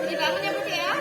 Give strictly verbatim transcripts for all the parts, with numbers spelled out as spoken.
Dibangun ya, Bu, ya.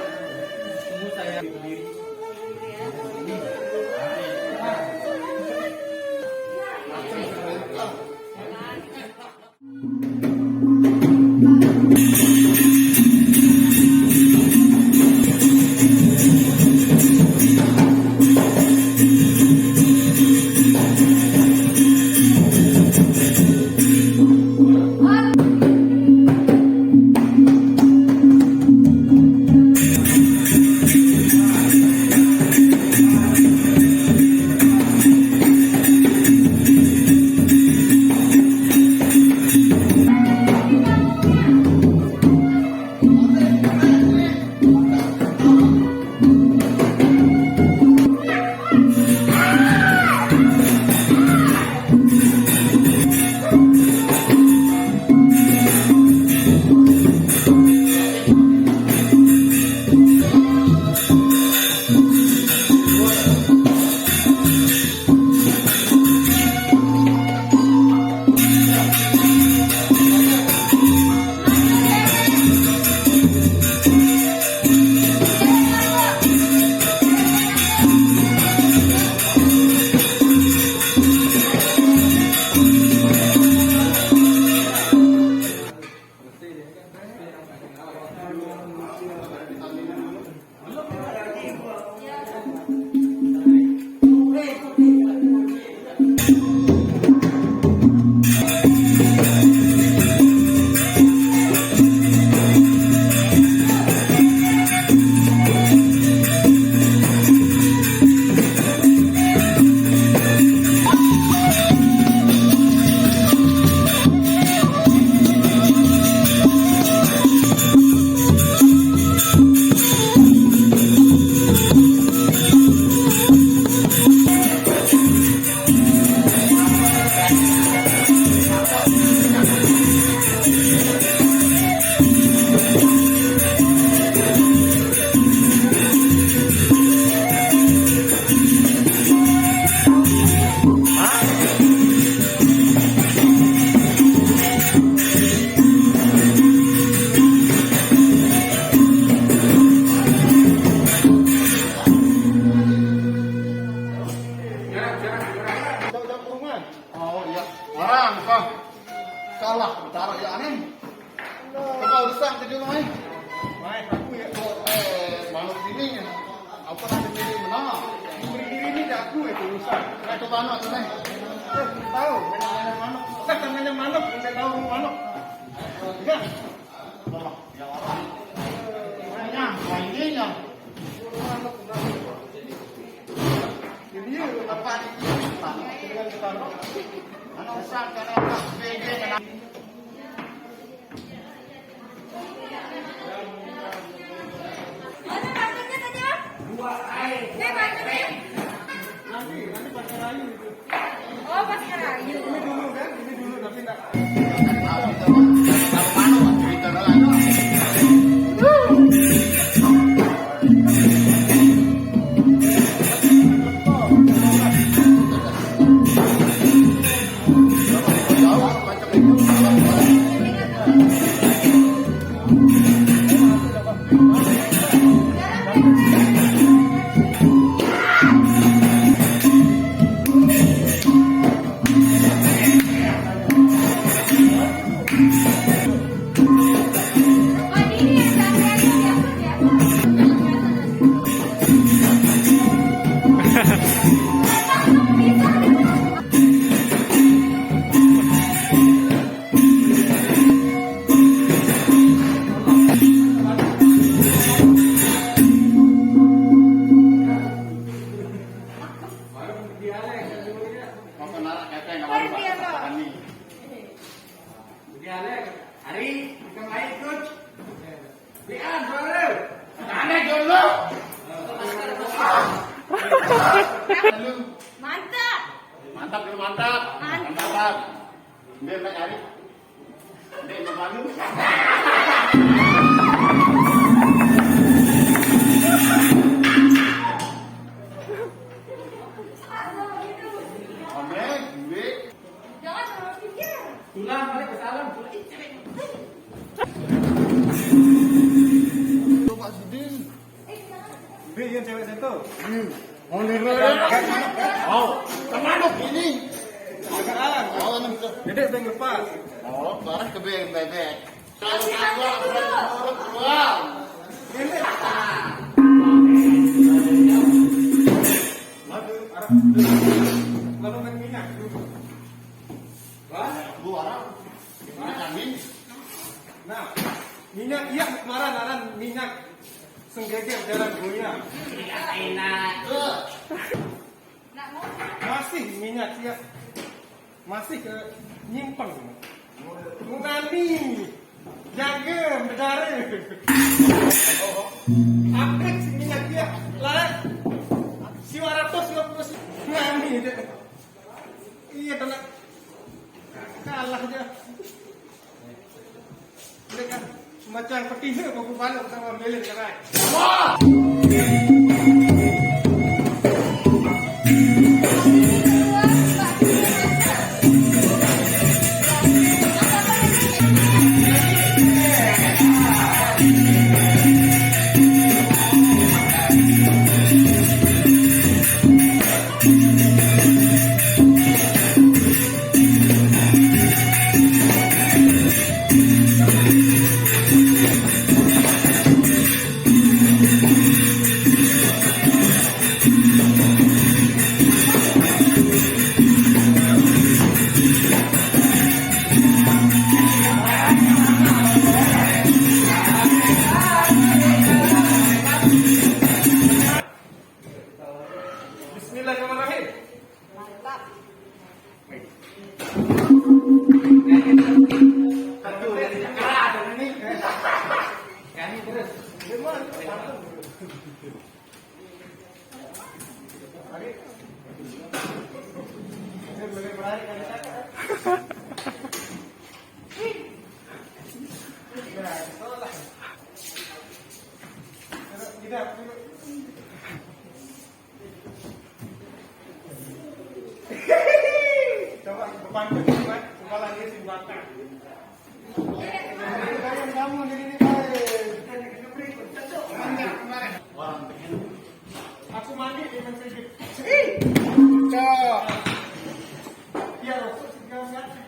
Jauh-jauh ke rumah. Oh iya, orang apa? Salah, taruh ya, aneh. Coba urusan ke dulu, eh. Mai, aku ya. Oh, eh, manuk ini ya. Apa nanti jadi menang? Beri diri ini ke aku ya, urusan. Nah, coba anak tuh, nih. Eh, tahu, mana manuk. Saya tangannya manuk, saya tahu manuk. Iya. Nah, ini ya. Ini apa? Anak usah, karena Mana pakarnya tadi, Om? Ini pakarnya? Nanti, nanti pas ngerayu itu. Oh, pas ngerayu. Ini dulu kan, ini dulu, tapi enggak. Mau ke narak kata yang awal Pak Tani. Dialek. Hari, kita main, Coach. Bian, suara. Aneh, John, lu. Mantap. Mantap, lu, mantap. Mantap. Mantap. Biar naik hari. Dia malu. Amin, duit. Jangan terlalu pikir. Tulang balik ke salam, tulang. Ih, cewek. Coba sedih. Bi, yang cewek situ. Hmm. Oh, ini. Oh, kemana ini? Sekarang. Oh, ini bisa. Dedek pengen lepas. Oh, barang ke bebek. Kalau kagak, udah menurut gua. Ini. Lalu, arah. Lalu main minyak. Wah, gua arah. Minyak angin. Nah, minyak iya kemarin aran minyak senggeger jalan goyang. Enak. Masih minyak iya. Masih ke nyimpang. Ngani. Jaga, bedare. Apik si minyak iya. Lah. Siwa ratus lima puluh ngani. Iya, tenang. Kalah aja. Ini kan semacam petinju, buku balok sama belin, kan? Bismillahirrahmanirrahim. Mantap. Coba, depan, depan, kepala dia sini bakar. Ini kamu jadi ini, Pak. Orang pengen. Aku mandi di Masjid. Cok. Iya, Rasul segala macam.